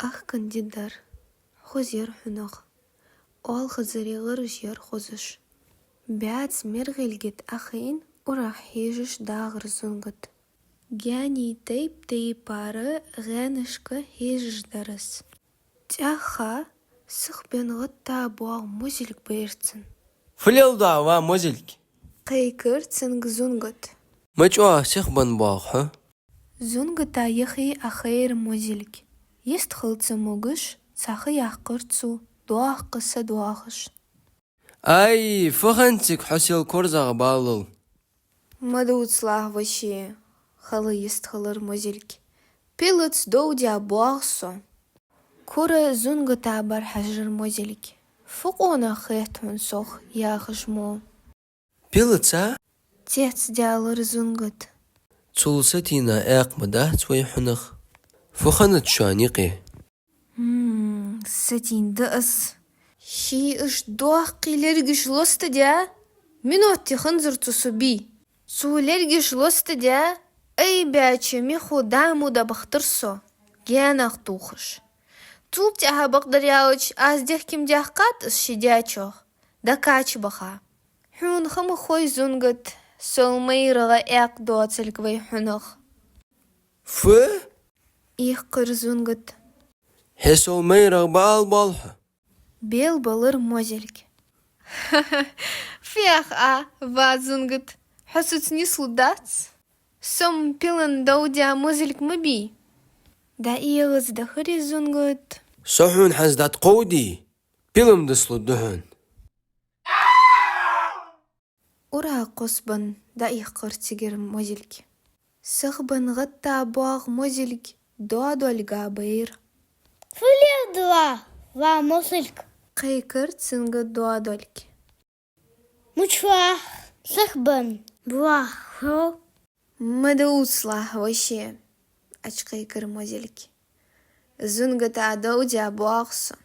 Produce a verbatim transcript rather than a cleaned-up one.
Ахкан ди дар. Хоза яр хьунагӀа. Оалхазара гӀирс яр хозаш. БӀаьзза мергӀилга тӀа Ӏохайна, урагӀ хьежаш дагӀар Зунгата. Гаьний тайп-тайпара гӀаьнашка хьежаш дар из. ТӀаккха сихбенна гӀаттабоагӀа мозилг байр цунна. «Фу леладу, ва мозилг?» — кхайкар цунга Зунгата. «Ма чӀоагӀа сихбенна боагӀа хьо». Зунгата юхе Ӏохайра мозилг. Йистхила ца могаш, цхьа ха яьккхар цо, доккха са доахаш. «Ай, фу хиннад цига, хьо сел корзагӀбаллал?» «Ма дувцалахь воашта», — хала йистхилар мозилг. «Пилаца дов даь боагӀа со». Кура Зунгата бар хьажар мозилг. «Фу къонах хет хьона сох?» — яхаш мо. «Пилаца?» — цецдаьлар Зунгата. «Цул сатийна аькха ма дац вай хьунагӀа. Фу хиннад шоана юкъе?» «Хм, сатийна да из. Ший уж доккхий лергаш лостадаь, минот хинзар цо со бий. Цо лергаш лостадаь, айбаьча мехо дӀа мо дӀабахийтар со, гаьнах тохаш. Цул тӀехьа бакъдар аьлча, аз дехким даьккхад из ший даьчох, дӀакхача баха. Хьона ха ма хой, Зунгат, сол майрагӀа аькха доацилга вай хьунагӀа». «Фу?» — ийккхар Зунгата. «Хье сол майрагӀа ба ала боал хьо?» — белабелар мозилг. «Фу йоах Ӏа, ва Зунгат, хьо соца нислургдац? Со-м пилан дов даь мозилг ма бий». ДӀаэгӀаза дахар из Зунгата. «Со хьона хӀанз дӀатӀакховдий, пила-м дислургда хьона». Урагӏ кхоссабенна дӏаихкхар цигара мозилг. Сихбенна гӏаттабоагӏа мозилг доадолга байра. «Фу леладу, ва мозилг?» — кхайкар цунга доадолга. «Мича вах, сихбенна вах хьо?» «Ма дувцалахь воше», — ачкхайкар мозилг. «Зунгата дов даь боагӏа со».